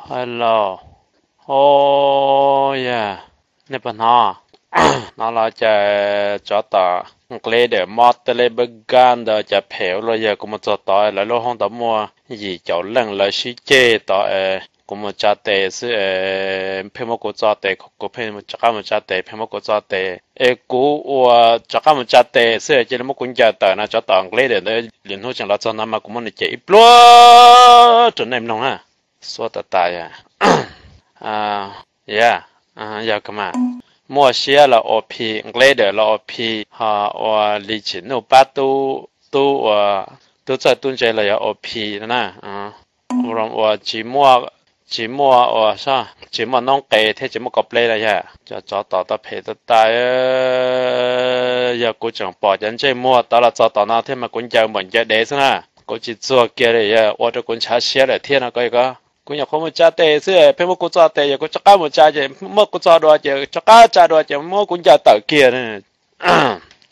Hello. Au, yog nej puas hnov? Hnov los cas tsov tom Nqleb Dawm Mob Teb Leb Npawb Kab ntawd cas phem ua luaj. Yog kuv mus txog tod lawv lub hoob tod muaj yim caum leej lawv sib ceg tod es kuv mus tsa tes xwb es pheej muab kuv txo tes, kuv pheej rov qab mus tsa tes pheej muab kuv txo tes es kuv ua rov qab mus tsa tes xwb cia li muab kuv ncaws tawm no. Tsov tom Nqleb Dawm ntawd lwm hnub tseem los txog no mas kuv muab nws cem ib pluag rau nej mloog na. Xuab tas tas yog, yog, yog kawg mas. Muaj siab los ua phi, Nqleb Dawm los ua phi, ho ua li Tsim Nuj pab tub, tub ua, tub txawj tub ntse los yog ua phi na. Ua tsis muaj, tsis muaj ua, tsis muaj noob qes thiab tsis muaj kos pleb los yog. Cov tsov tom tau phem tas tas. Yog kuv tseem pom cov ntsej muag tod los txog tom no thiab mas kuv ncaws npaum ncaws dev xwb na. Kuv tsis txuag kiag li, yog ua rau kuv ntshav siab lawm thiab no. Koj, kuv nyuam qhuav mus tsa tes xwb pheej muab kuv txo tes, yog kuv rov qab mus tsa ces muab kuv txo dua ces rov qab tsa dua ces muab kuv ncaws tawm kiag.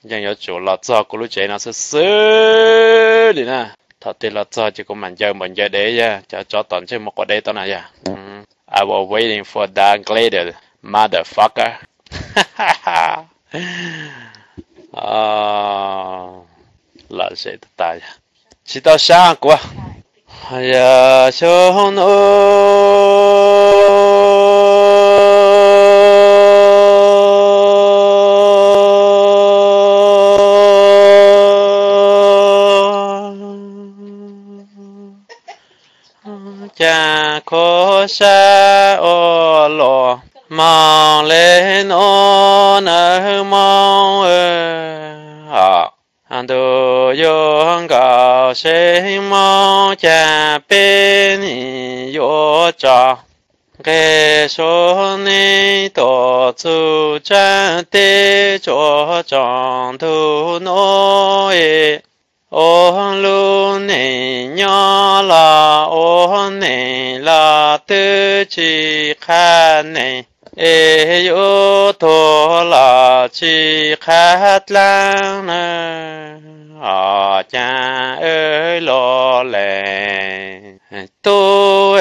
Yeej yuav tsum los txog kuv lub tsev no xwb xwb li na. Thaum twg los txog ces kuv mam ncaws npaum ncaws dev yog cov tsov tom ntsej muag quav dev tod na yog. I was waiting for that Nqleb Dawm motherfucker. Lom zem tas tas, tsis tau sab kuv. Yog xyoo no cas kho sab ua luaj moog le nuav nawb Moob. Ntuj yuav nkaus seev Moob, cas peb nim yuav tso nqe suav neeb tuaj txug tsaab teb tsuas tsoom ntug nuav es. Ua lub neej nyob los ua neej los twb tsis qha neej, es yuav tuag los tsis qha dlaab na. Os, cas wb lug leej tub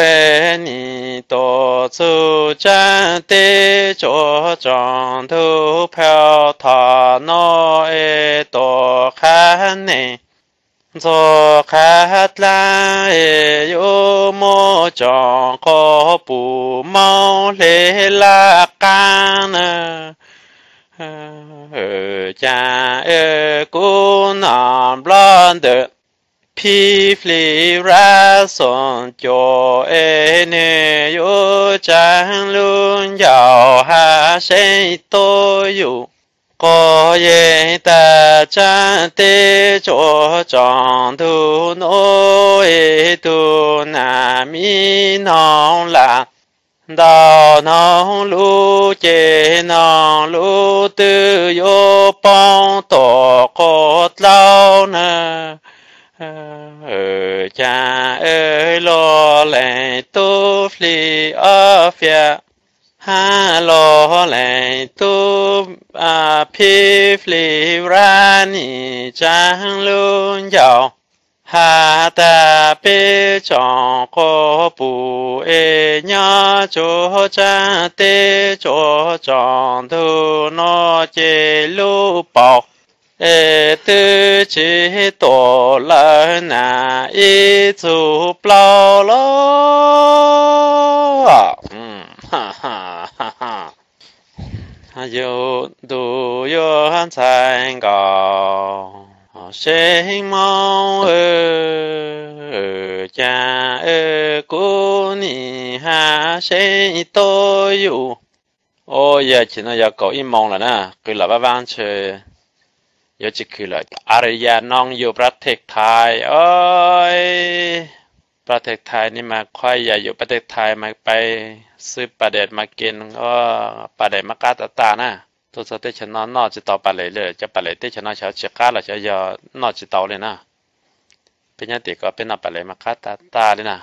nim tuaj txug tsaab teb tsuas tsoom ntug phau, thaum no es tuaj qha neej ntxuag qha dlaab, es yuav muab tsoom quas puj Moob hle laj qaab na. Cas es kuv nom nplob ntawm phib flis rab xoom cuam, es nwg yuav tsaab lub ncauj hab seeb tuab yum, quas yeej tag tsaab teb tsuas tsoom ntug nuav, es tug nam miv noog lam ntau noog lub, ces noog lub twb yuav poob tom quas dlaub na. Cas es lug leej tub flis ob fias, hab lug leej tub phib flis rab, nim tsaab lub ncauj has tas peb tsoom quas puj es nyob tsuas tsaab teb tsuas tsoom ntug nuav, ces lub paus es twb tsis tuam lawm nam ib txug plaub lawm. Yug ntuj yuav ntxhais nkaus seev Moob, cas es kuv nim hab seeb tuab yum. Ua yog chim no yog kaum ib moos lawm na, qw los vaaj vaab ntshe yuav tsis khwv lawm. อารยานองอยู่ประเทศไทย Prab teg Thai ne mas qhuav yam yum, prab teg Thai mas pais xwb pas dej mas ke, pas dej mas qab tas tas na. Tuaj txog teb chaws no noj tsis tau pas dej li, cov pas dej teb chaws no xyov tsis qab los xyov yog noj tsis tau li na. Peb nyob tim ko peb noj pas dej mas qab tas tas li na.